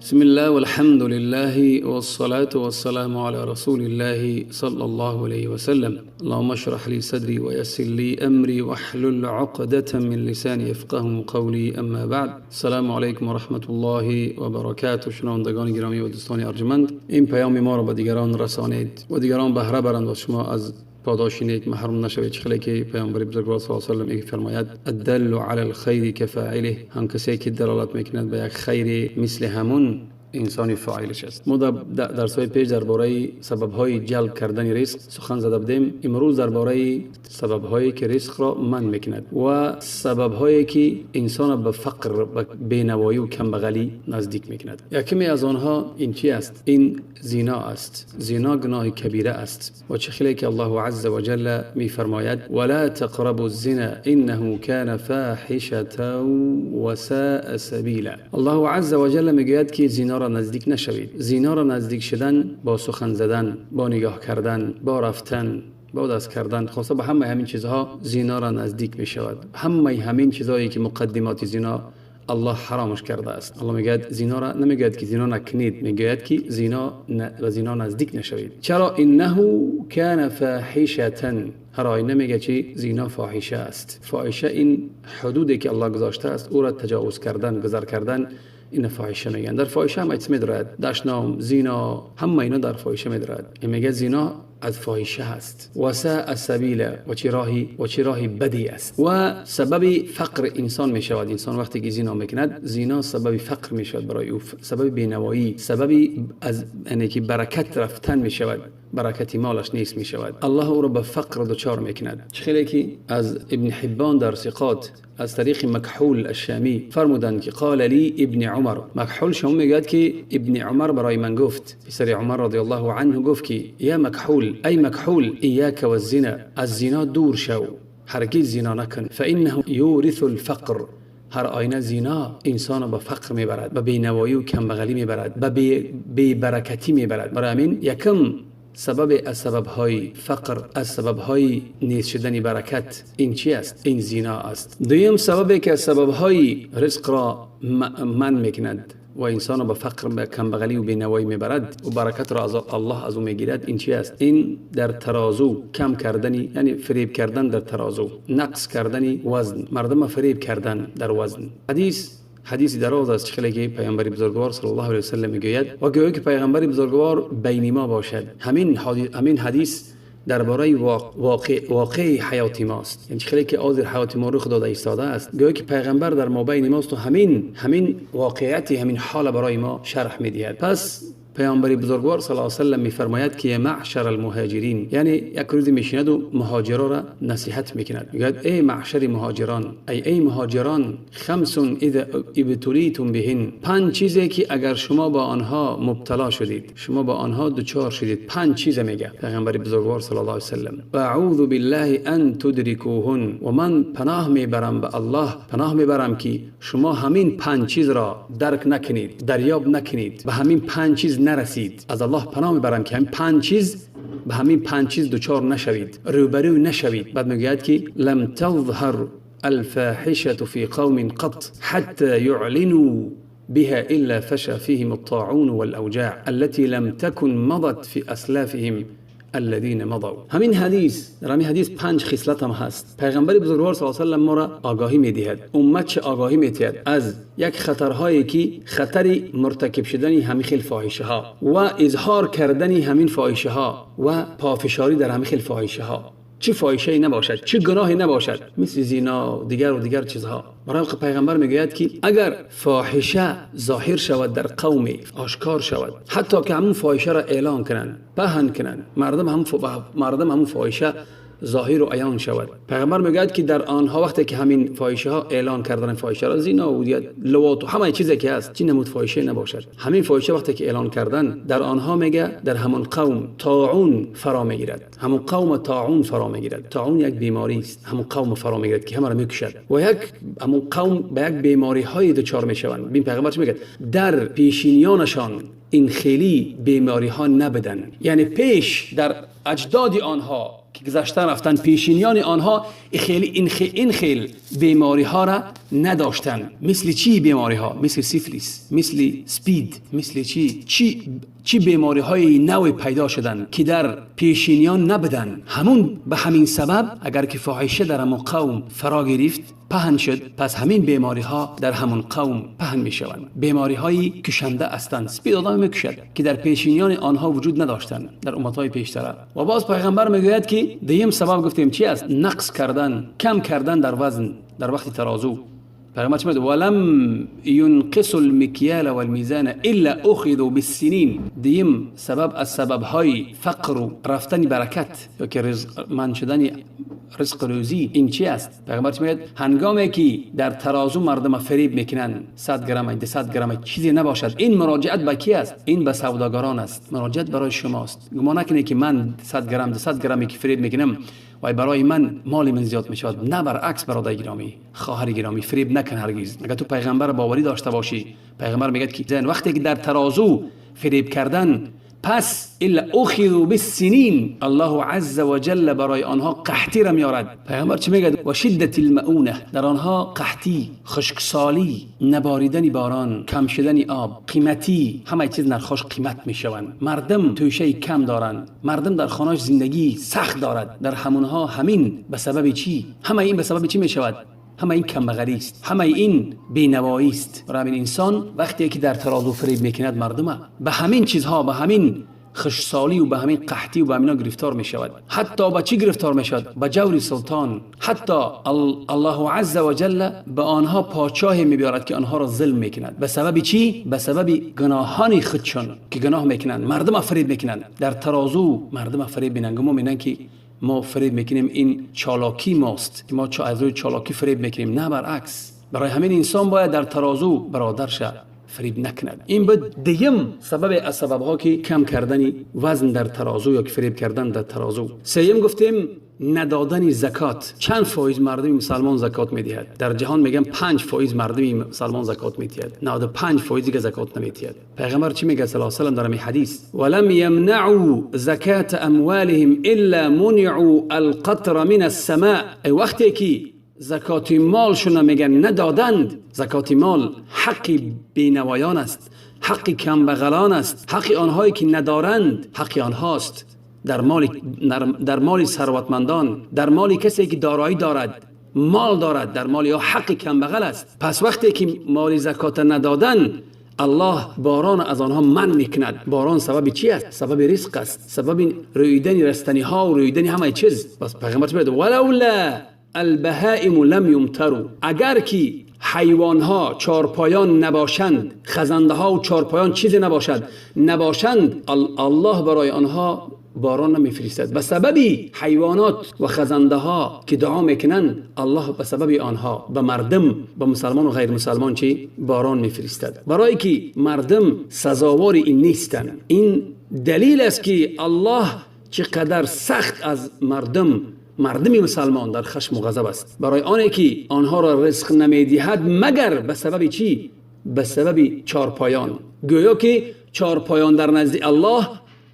بسم الله والحمد لله والصلاة والسلام على رسول الله صلى الله عليه وسلم. اللهم اشرح لي صدري ويسر لي أمري واحلل عقدة من لساني يفقه قولي. اما بعد، السلام علیکم و رحمة الله و برکاته. شنوندگان گرامی و دوستان ارجمند، این پیام ما را به دیگران رسانید و دیگران بهره برند و شما از پاداش نیک محروم نشوید. چه که پیامبر بزرگوار صلی الله علیه و سلم فرماید: الدل علی الخیر كفاعله. هم کسی که دلالت میکند به یک خیر، مثل همون انسان فاعلش است. ما در درس‌های پیش درباره سبب‌های جلب کردن رزق سخن زده بودیم. امروز درباره سبب‌هایی که رزق را منع میکند و سبب‌هایی که انسان به فقر، به بینوایی و کمبغلی نزدیک میکند. یکمی از آنها این چی است؟ این زنا است. زنا گناه کبیره است و چه خیلی که الله عز وجل میفرماید: ولا تقربوا الزنا انه كان فاحشة وساء سبیلا. الله عز وجل میگوید که زنا را نزدیک نشوید. زنا را نزدیک شدن با سخن زدن، با نگاه کردن، با رفتن، با دست کردن، خاصه به همه همین چیزها زنا را نزدیک می شود. همه همین چیزهایی که مقدمات زنا الله حرامش کرده است. الله میگوید زنا را، نمیگوید که زنا نکنید، میگوید که زنا به زنا نزدیک نشوید. چرا؟ انه کان فاحشه. هر آینه میگه چی؟ زنا فاحشه است. فاحشه این حدودی که الله گذاشته است، او را تجاوز کردن، گذر کردن، این فاحشه میگن. در فاحشه هم اسم میدارد، دشنام، زنا، همه اینا در فاحشه میدارد. این میگه زنا از فاحشه هست. و ساء سبیل، و چه راهی، و چه راهی بدی است و سبب فقر انسان میشود. انسان وقتی که زنا میکند، زنا سبب فقر میشود برای او، سبب بینوایی، سبب از یعنی که برکت رفتن میشود، برکت مالش نیست میشود. الله او را به فقر دچار میکند. خیلی که از ابن حبان در ثقات از طریق مکحول الشامی فرمودند که قال لی ابن عمر. مکحول شما میگوید که ابن عمر برای من گفت، پسر عمر رضی الله عنه گفت که یا مکحول، ای مکحول، ایاک و الزنا، از زنا دور شو، هرگز زنا نکن. فانه یورث الفقر. هر آینه زنا انسان به فقر میبرد، به بینوایی و کمبغلی میبرد، به بی‌برکتی میبرد. برای همین یکم سبب از سبب‌های فقر، از سبب‌های نیست شدن برکت این چی است؟ این زنا است. دویم سببی که از سبب‌های رزق را منع میکند و انسان را به فقر، به کمبغلی و بینوایی میبرد و برکت را از الله از او میگیرد، این چی است؟ این در ترازو کم کردنی، یعنی فریب کردن در ترازو، نقص کردن وزن، مردم فریب کردن در وزن. حدیث دراز است خیلی که پیامبر بزرگوار صلی الله علیه و سلم میگوید و گویا که پیغمبر بزرگوار بین ما باشد. همین حدیث درباره واقع حیات ماست. یعنی خیلی که آذر حیات ما رخ داده ایستاده است، گویا که پیغمبر در ما بین ماست و همین واقعیت، همین حال برای ما شرح میدهد. پس پیامبر بزرگوار صلی الله علیه و سلم میفرماید که معشر المهاجرین، یعنی یک روزی میشیند و مهاجرا را نصیحت میکند. میگوید ای معشر مهاجران، ای مهاجران، خمس اذا ابتلیتم بهن، پنج چیزی که اگر شما با آنها مبتلا شدید، شما با آنها دچار شدید، پنج چیز میگه پیغمبر بزرگوار صلی الله علیه و سلم. و اعوذ بالله ان تدرکوهن، و من پناه میبرم به الله، پناه میبرم که شما همین پنج چیز را درک نکنید، دریاب نکنید، به همین پنج چیز نرسید. از الله پناه میبرم که همین پنج چیز، به همین پنج چیز دچار نشوید، روبرو نشوید. بعد میگوید که لم تظهر الفاحشة في قوم قط حتى يعلنوا بها إلا فشى فيهم الطاعون والأوجاع التي لم تكن مضت في أسلافهم الذين مضوا. همین حدیث، در همین حدیث پنج خصلت هم هست. پیغمبر بزرگوار صلی الله علیه و سلم ما را آگاهی میدهد، امت چه آگاهی میدهد از یک خطرهایی که خطر مرتکب شدن همین خیل فاحشه ها و اظهار کردن همین فاحشه ها و پافشاری در همین خیل فاحشه ها، چه فاحشه نباشد، چه گناهی نباشد، مثل زنا و دیگر و دیگر چیزها. برای پیغمبر میگوید که اگر فاحشه ظاهر شود در قوم، آشکار شود، حتی که همون فاحشه را اعلان کنند، پهن کنند، مردم همون فاحشه ظاهر و عیان شود، پیغمبر میگوید که در آنها وقتی که همین فاحشه ها اعلان کردن فاحشه را، زنا و لواط و همه چیزی که هست، چی نمود فاحشه نباشد، همین فاحشه وقتی که اعلان کردن در آنها، میگه در همون قوم طاعون فرا میگیرد، همون قوم طاعون فرا میگیرد. طاعون یک بیماری است، همون قوم فرا میگیرد که همه را میکشد و یک همون قوم به یک بیماری های دچار میشوند. ببین پیغمبر چی میگه؟ در پیشینیانشان این خیلی بیماری ها نبودن. یعنی پیش در اجداد آنها که گذشته رفتن، پیشینیان آنها خیلی این خیل بیماری ها را نداشتن. مثل چی بیماری ها؟ مثل سیفلیس، مثل سپید، مثل چی بیماری های نو پیدا شدن که در پیشینیان نبودن. همون به همین سبب اگر که فاحشه در همون قوم فرا گرفت، پهن شد، پس همین بیماری ها در همون قوم پهن می شوند. بیماری های کشنده هستند، سپید آدم می کشد که در پیشینیان آنها وجود نداشتند در امت های پیشتر. و باز پیغمبر میگوید که دیم سبب گفتیم چی است؟ نقص کردن، کم کردن در وزن در وقت ترازو. پیغمبر چی میگه؟ ولم ينقصوا المكيال والميزان الا اخذوا بالسنين. دیم سبب از سبب های فقر و رفتن برکت یا که رزق من شدن رزق روزی این چی است؟ پیغمبر چی میگه؟ هنگامی که در ترازو مردم فریب میکنن، 100 گرم 200 گرم چیزی نباشد، این مراجعت به کی است؟ این به سوداگران است. مراجعت برای شماست. گمان نکنید که من 100 گرم 200 گرمی که فریب میکنم و برای من مال من زیاد میشود. نه، برعکس برادر گرامی، خواهر گرامی، فریب نکن هرگز. اگر تو پیغمبر باوری داشته باشی، پیغمبر میگه که زن وقتی که در ترازو فریب کردن، پس الا اخذوا بالسنین، الله عز وجل برای آنها قحطی را میارد. پیغمبر چی میگه؟ و شدت المؤونه، در آنها قحطی، خشکسالی، نباریدن باران، کم شدن آب، قیمتی، همه چیز نرخاش قیمت میشوند. مردم توشه کم دارند، مردم در خانهاش زندگی سخت دارد. در همونها همین به سبب چی؟ همه این به سبب چی میشود؟ همه این کمبغلی است، همه این بینوایی است. برای همین انسان وقتی که در ترازو فریب میکند مردم، به همین چیزها، به همین خشکسالی و به همین قحطی و به همینا گرفتار می شود. حتی به چی گرفتار می شود؟ به جور سلطان. حتی الله عز وجل به آنها پادشاهی می بیارد که آنها را ظلم میکند. به سبب چی؟ به سبب گناهان خودشان که گناه میکنند، مردم فریب میکنند در ترازو، مردم فریب میکنند. گمان میکنند که ما فریب میکنیم، این چالاکی ماست که ما از روی چالاکی فریب میکنیم. نه، برعکس. برای همین انسان باید در ترازو برادر شه فریب نکند. این بود دیم سبب از سبب ها که کم کردن وزن در ترازو یا که فریب کردن در ترازو. سیم گفتیم ندادن زکات. چند فایز مردم مسلمان زکات میدهد در جهان؟ میگن 5% مردم مسلمان زکات میدهد، 95 فایز دیگه زکات نمیدهد. پیغمبر چی میگه صلی الله علیه و سلم در این حدیث؟ ولم يمنعوا زکات اموالهم الا منعوا القطر من السماء. ای وقتی که زکات مالشون میگن ندادند، زکات مال حق بینوایان است، حق کمبغلان است، حق آنهایی که ندارند، حق آنهاست. در مال ثروتمندان، در مال کسی که دارایی دارد، مال دارد، در مال یا حق کمبغل است. پس وقتی که مال زکات ندادن، الله باران از آنها منع میکند. باران سبب چی است؟ سبب رزق است، سبب رویدن رستنی ها و رویدن همه چیز. پس پیغمبر چی میگه؟ ولولا البهائم لم یمطروا. اگر که حیوان ها، چارپایان نباشند، خزنده ها و چارپایان چیزی نباشد، نباشند، الله برای آنها باران نمیفرستد. به سبب حیوانات و خزنده ها که دعا میکنند، الله به سبب آنها به مردم، به مسلمان و غیر مسلمان چی؟ باران میفرستد. برای که مردم سزاوار این نیستند. این دلیل است که الله چقدر سخت از مردم مسلمان در خشم و غضب است، برای آنه که آنها را رزق نمیدهد مگر به سبب چی؟ به سبب چارپایان. گویا که چارپایان در نزد الله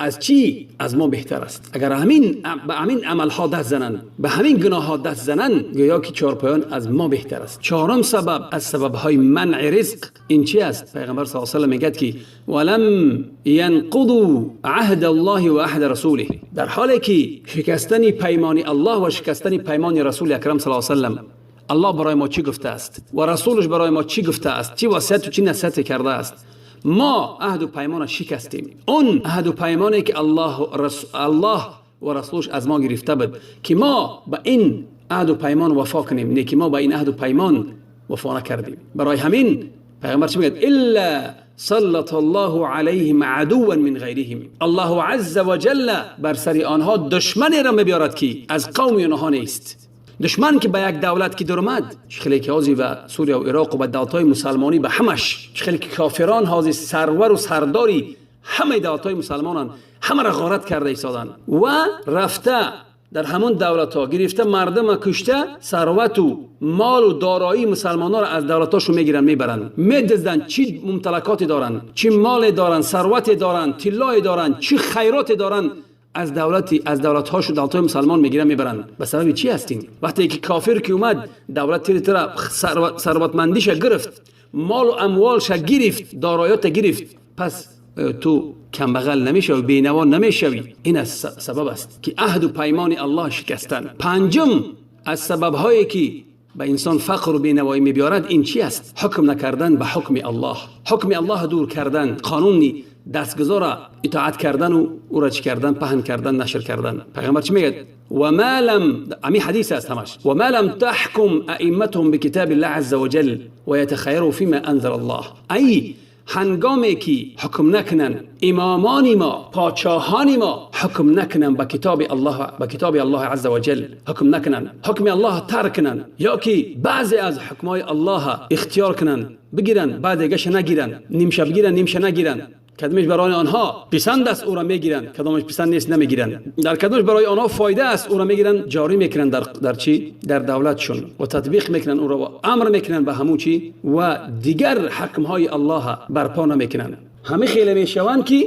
از چی؟ از ما بهتر است. اگر همین به همین عملها دست زنند، به همین گناه ها دست زنند، گویا که چارپایان از ما بهتر است. چهارم سبب از سبب های منع رزق این چی است؟ پیغمبر صلی الله علیه و میگه که ولم ينقضوا عهد الله و عهد رسوله. در حالی که شکستن پیمان الله و شکستن پیمان رسول اکرم صلی الله علیه و سلم، الله برای ما چی گفته است و رسولش برای ما چی گفته است، چی وصیت و چی نصیحت کرده است، ما عهد و پیمان شکستیم. اون عهد و پیمانی که الله و رسولش از ما گرفته بود که ما به این عهد و پیمان وفا کنیم، نه که ما به این عهد و پیمان وفا نکردیم. برای همین پیغمبر چی میگه؟ الا سلط الله علیهم عدوا من غیرهم. الله عز وجل بر سر آنها دشمنی را میبیارد که از قوم آنها نیست. دشمن که به یک دولت که درآمد، خیلی که حاضی و سوریه و عراق و به دولت‌های مسلمانی به همش، خیلی که کافران حاضی سرور و سرداری همه دولت‌های مسلمانان، همه را غارت کرده ایستادن و رفته. در همون دولت ها گرفته مردم کشته، ثروت و مال و دارایی مسلمان ها را از دولت هاشون میگیرن میبرن، میدزدن. چی ممتلکاتی دارن، چی مال دارن، ثروت دارن، طلای دارن، چی خیرات دارن، از دولتی از دولت هاشون دولت های مسلمان میگیرن میبرن. به سبب چی هستین؟ وقتی که کافر که اومد دولت تر ثروتمندیش گرفت، مال و اموالش گرفت، داراییات گرفت، پس تو کمبغل نمیشوی، بینوا نمیشوی. این از سبب است که عهد و پیمان الله شکستن. پنجم از سبب هایی که به انسان فقر و بینوایی میبیارد این چی است؟ حکم نکردن به حکم الله، حکم الله دور کردن، قانونی دستگذار اطاعت کردن و او را چی کردن؟ پهن کردن، نشر کردن. پیغمبر چی میگه؟ و ما لم، امی حدیث است همش، و ما لم تحکم ائمتهم بکتاب الله عز وجل و یتخیروا فيما انزل الله. ای هنگامی که حکم نکنن امامان ما، پادشاهان ما حکم نکنن به کتاب الله، به کتاب الله عز وجل حکم نکنن، حکم الله ترک کنن، یا که بعضی از حکمای الله اختیار کنن بگیرن، بعد دیگه‌ش نگیرن، نیمشه بگیرن نیمشه نگیرن، کدامش برای آنها پسند است او را میگیرن، کدامش پسند نیست نمیگیرن، در کدامش برای آنها فایده است او را میگیرن، جاری میکنن در چی؟ در دولتشون و تطبیق میکنن او را و امر میکنن به همون چی و دیگر حکمهای الله برپا نمیکنن. همه خیلی میشوند که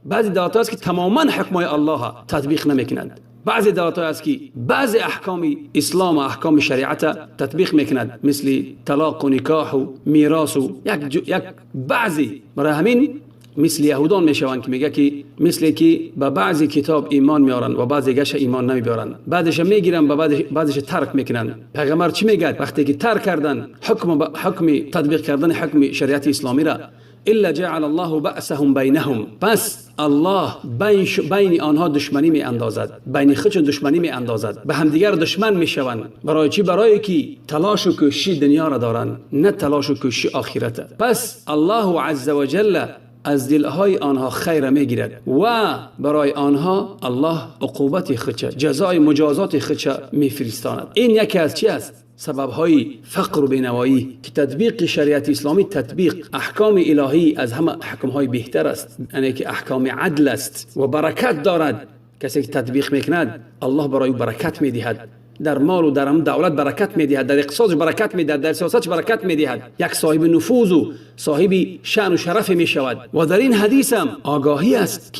بعضی دولت‌ها است که تماما حکمهای الله تطبیق نمیکنند، بعضی دولت‌ها است که بعضی احکام اسلام و احکام شریعت تطبیق میکند، مثل طلاق و نکاح و میراث و یک بعضی. برای همین مثل یهودان میشوند که میگه که مثل که به بعضی کتاب ایمان میارن و بعضی گش ایمان نمیارن، بعدش میگیرن و بعدش ترک میکنن. پیغمبر چی میگه؟ وقتی که ترک کردن حکم تطبیق کردن حکم شریعت اسلامی را، الا جعل الله بأسهم بینهم، پس الله بین آنها دشمنی می اندازد، بین خودشون دشمنی می اندازد، به همدیگر دشمن میشوند. برای چی؟ برای که تلاش و کوشش دنیا را دارن، نه تلاش و کوشش آخرت. پس الله عز وجل از دلهای آنها خیر میگیرد و برای آنها الله عقوبت خودش، جزای مجازات خودش میفرستاند. این یکی از چی است؟ سببهای فقر و بینوایی که تطبیق شریعت اسلامی، تطبیق احکام الهی از همه حکمهای بهتر است، یعنی که احکام عدل است و برکت دارد. کسی که تطبیق میکند الله برای او برکت میدهد، در مال و در دولت برکت میدهد، در اقتصاد برکت میدهد، در سیاست برکت میدهد، یک صاحب نفوذ و صاحب شأن و شرف میشود. و در این حدیث هم آگاهی است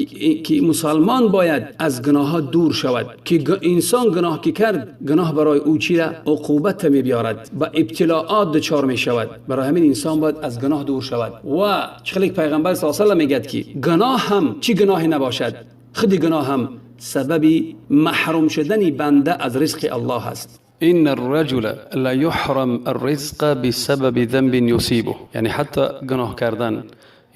که مسلمان باید از گناه دور شود، که انسان گناه که کرد گناه برای او چی را؟ عقوبت میبیارد، با ابتلاعات دچار میشود. برای همین انسان باید از گناه دور شود. و چخلی پیغمبر صلی الله علیه و سلم میگه که گناه هم چی گناهی نباشد، خود گناه هم سبب محروم شدن بنده از رزق الله است. إن الرجل لا يحرم الرزق بسبب ذنب يصيبه. یعنی حتی گناه کردن،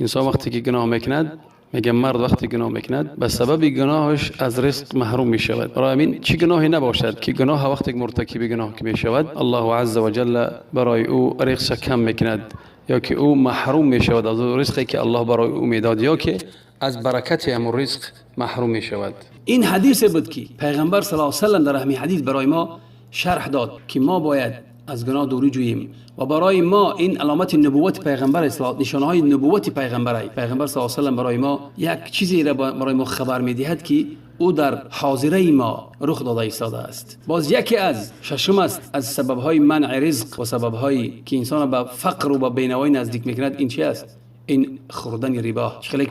انسان وقتی که گناه میکند، میگه مرد وقتی گناه میکند به سبب گناهش از رزق محروم میشود. برای همین چی گناهی نباشد که گناه وقتی مرتکب گناه که میشود الله عز وجل برای او رزق کم میکند، یا که او محروم میشود از رزقی که الله برای او میداد، یا که از برکت امر رزق محروم میشود. این حدیث بود که پیغمبر صلی الله علیه و سلم در همین حدیث برای ما شرح داد که ما باید از گناه دوری جوییم و برای ما این علامت نبوت پیغمبر است، نشانه های نبوت پیغمبر. پیغمبر صلی الله علیه و سلم برای ما یک چیزی را برای ما خبر میدهد که او در حاضره ما رخ داده ایستاده است. باز یکی از ششم است از سببهای منع رزق و سببهایی که انسان به فقر و به بینوایی نزدیک میکند، این چی است؟ این خوردن ربا. خیلی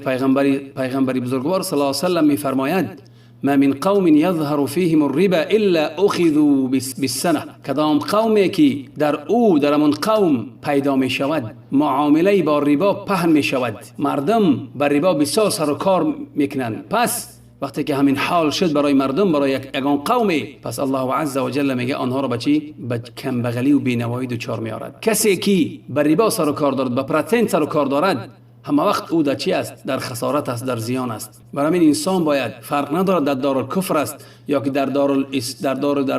پیغمبری بزرگوار صلی الله علیه و سلم میفرماید ما من قوم يظهر فيهم الربا الا اخذوا بالسنه. کدام قومی که در او در من قوم پیدا می شود معامله با ربا پهن می شود، مردم بر ربا بسیار سر و کار میکنند. پس وقتی که همین حال شد برای مردم، برای یگان قومی، پس الله عز وجل میگه آنها را به چی؟ به کمبغلی و بینوایی دچار میارد. کسی که بر ربا سر و کار دارد، به پرتنت سر و کار دارد، همه وقت او در چی است؟ در خسارت است، در زیان است. برای همین انسان باید، فرق ندارد در دارالکفر است یا که در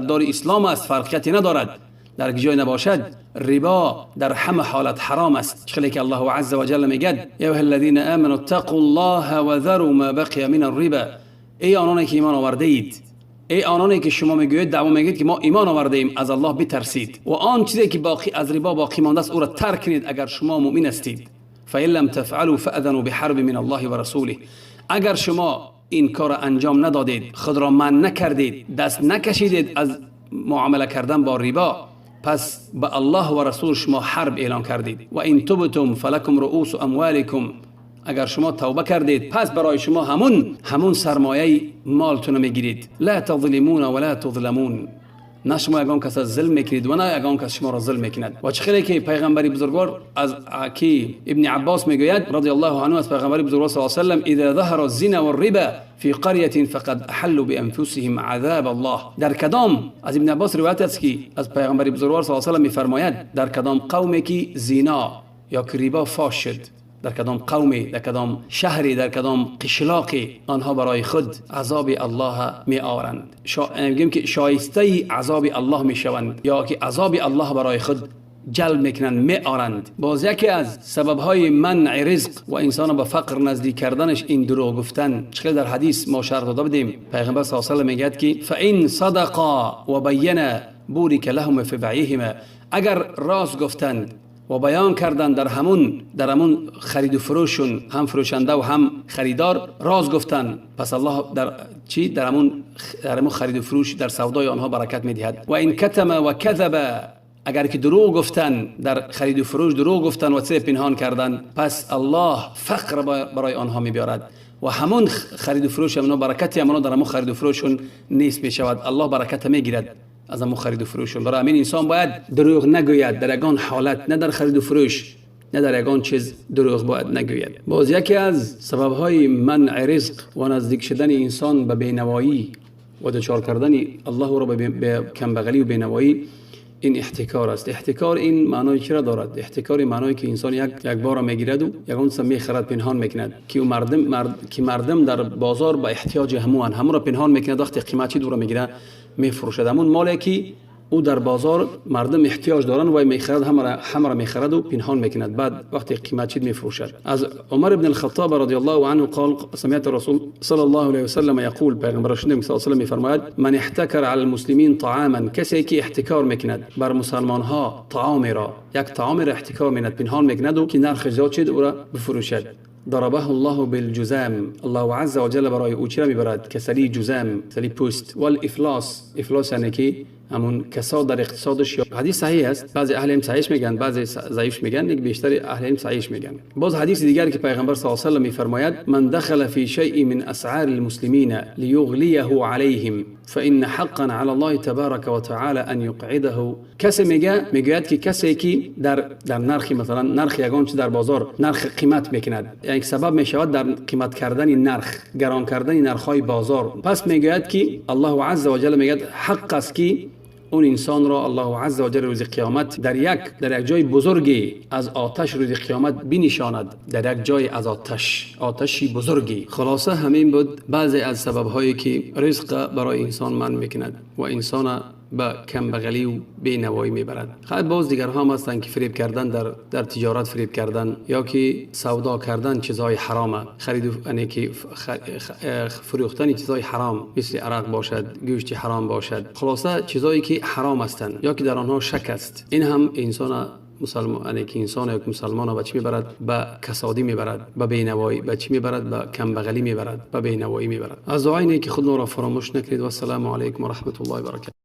دار اسلام است، فرقیتی ندارد، در جای نباشد، ربا در همه حالت حرام است. خیلی که الله عز وجل میگه یا ایها الذین آمنوا اتقوا الله وذروا ما بقی من الربا. ای آنانی که ایمان آورده اید، ای آنانی که شما میگویید، دعوا میگویید که ما ایمان آورده ایم، از الله بترسید و آن چیزی که باقی از ربا باقی مانده است او را ترک کنید اگر شما مؤمن هستید. فإن لم تفعلوا فأذنوا بحرب من الله ورسوله. اگر شما این کار انجام ندادید، خود را من نکردید، دست نکشیدید از معامله کردن با ریبا، پس به الله و رسول شما حرب اعلان کردید. و ان تبتم فلکم رؤوس اموالکم، اگر شما توبه کردید پس برای شما همون سرمایه مالتون میگیرید. لا تظلمون ولا تظلمون، نه شما یگان کس از ظلم میکنید و نه یگان کس شما را ظلم میکند. و چه خیلی که پیغمبری بزرگوار از که ابن عباس میگوید رضی الله عنه از پیغمبری بزرگوار صلی الله علیه و سلم: اذا ظهر الزنا والربا في قرية فقد احلوا بانفسهم عذاب الله. در کدام، از ابن عباس روایت است که از پیغمبری بزرگوار صلی الله علیه و سلم میفرماید در کدام قومی که زنا یا که ریبا فاش شد، در کدام قومی، در کدام شهری، در کدام قشلاقی، آنها برای خود عذاب الله می آورند. میگیم که شایسته عذاب الله می شوند یا که عذاب الله برای خود جلب میکنند، می آرند. باز یکی از سببهای منع رزق و انسان به فقر نزدیک کردنش این دروغ گفتن. چه در حدیث ما شرح داده بودیم، پیغمبر صلی الله علیه و سلم میگه که فان صدقا و بینا بورک لهم فی بیعهما، اگر راست گفتند و بیان کردن در همون خرید و فروشون، هم فروشنده و هم خریدار راز گفتن، پس الله در چی در همون خرید و فروش، در سودای آنها برکت میدهد. و این کتم و کذب، اگر که دروغ گفتن در خرید و فروش، دروغ گفتن و چیز پنهان کردن، پس الله فقر برای آنها میبیارد و همون خرید و فروش همون برکتی همون در همون خرید و فروشون نیست میشود. الله برکت میگیرد از همون خرید و فروشون. برای همین انسان باید دروغ نگوید در یگان حالت، نه در خرید و فروش، نه در یگان چیز دروغ باید نگوید. باز یکی از سببهای منع رزق و نزدیک شدن انسان به بینوایی و دچار کردن الله را به کمبغلی و بینوایی این احتکار است. احتکار این معنای چرا دارد؟ احتکار معنای که انسان یک بار میگیرد و یگان چیز میخرد پنهان میکند که که مردم در بازار با احتیاج همون همون را پنهان میکند، وقتی قیمت چی دور میگیره میفروشد. همون مالی که او در بازار مردم احتیاج دارن و میخرد، هم را میخرد و پنهان میکند، بعد وقتی قیمت چید میفروشد. از عمر بن الخطاب رضی الله عنه قال سمعت الرسول صلی الله علیه و سلم یقول، پیغمبر صلی الله علیه و سلم میفرماید من احتکر علی المسلمین طعاما، کسی که احتکار میکند بر مسلمان ها طعام را، یک طعام را احتکار میکند، پنهان میکند و که نرخ زیاد شد او را بفروشد، ضربه الله بالجزام، الله عز وجل برای او چرا میبرد؟ کسلی جزام، کسلی پوست، والافلاس، افلاس یعنی که همون کساد در اقتصادش. حدیث صحیح است، بعضی اهل علم صحیح میگن، بعضی ضعیف میگن، یک بیشتر اهل علم صحیح میگن. باز حدیث دیگر که پیغمبر صلی الله علیه و سلم میفرماید من دخل فی شیء من اسعار المسلمین لیغلیه علیهم فان حقا علی الله تبارک و تعالی ان یقعده. کسی میگه که کسی که در نرخ، مثلا نرخ یگان چیز در بازار نرخ قیمت میکند، یعنی سبب میشود در قیمت کردن نرخ، گران کردن نرخ‌های بازار، پس میگوید که الله عز وجل میگه حق است که اون انسان را الله عز وجل روز قیامت در یک جای بزرگی از آتش روز قیامت بنشاند، در یک جای از آتش، آتشی بزرگی. خلاصه همین بود بعضی از سبب‌هایی که رزق برای انسان من میکند و انسان به کمبغلی و بینوایی میبرد. خیلی باز دیگرها هم هستند که فریب کردن در تجارت، فریب کردن یا که سودا کردن چیزهای حرامه، خرید یعنی که فروختن چیزهای حرام مثل عرق باشد، گوشت حرام باشد، خلاصه چیزهایی که حرام هستند یا که در آنها شک است، این هم انسان مسلمان، یعنی که انسان یک مسلمان به چی میبرد؟ به کسادی میبرد، به بینوایی، به چی میبرد؟ به کمبغلی میبرد، به بینوایی میبرد. از دعای که خود را فراموش نکنید. و السلام علیکم و رحمت الله و برکاته.